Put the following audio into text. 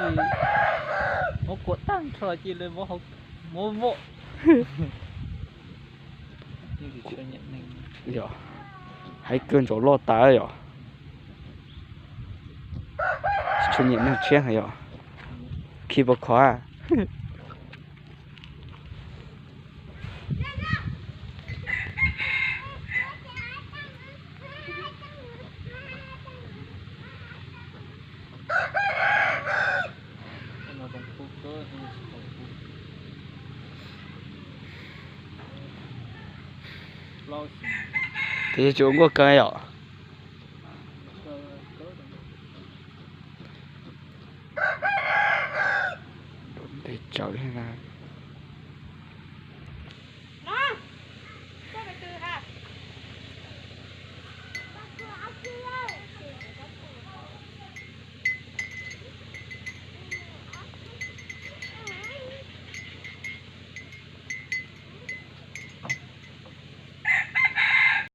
Muab kuam tag nrho cia li muab voj. Yog, hais kawg ntsaum loj tas yom. Tsis tshua nyiam neeg tshiab yom. Khi pov khov. Ces tsis ua nkuaj kawg yom. Nte tsawv na.